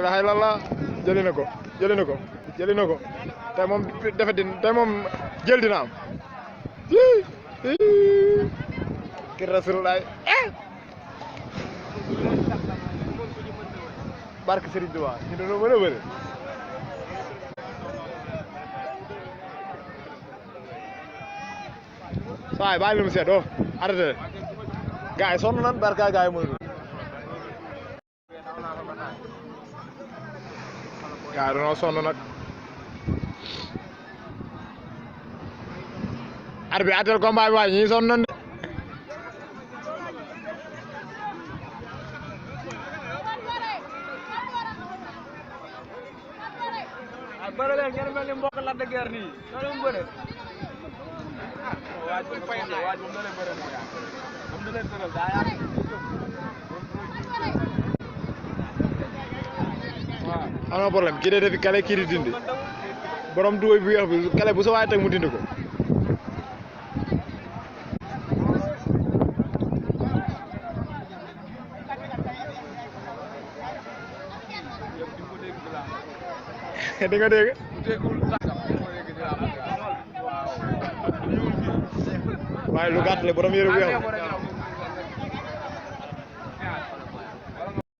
la ilaha jëli na ko tey moom defe din tey moom jël dina am ki rasulullah barke Serigne Touba ñu doon mën a bëre saay bàyyi lu mu seet doo arrêté gars yi sonn nan barka gars yi mënul gars yi dañoo sonn nag ar bi atel combat bi waay ñi sonn nan de bëre leen ngeen mel ni mbokk Lac de Guiers nii loolu mu bëre waaj moom da leen bëre moo yaa moom da leen tëral daa yaa waaw am na problème kii day defi kale kii di dindi borom duwoy bu weex bi kale bu sa waay teg mu dindi ko di nga dégg waaye lu gàtt la borom yére bu weex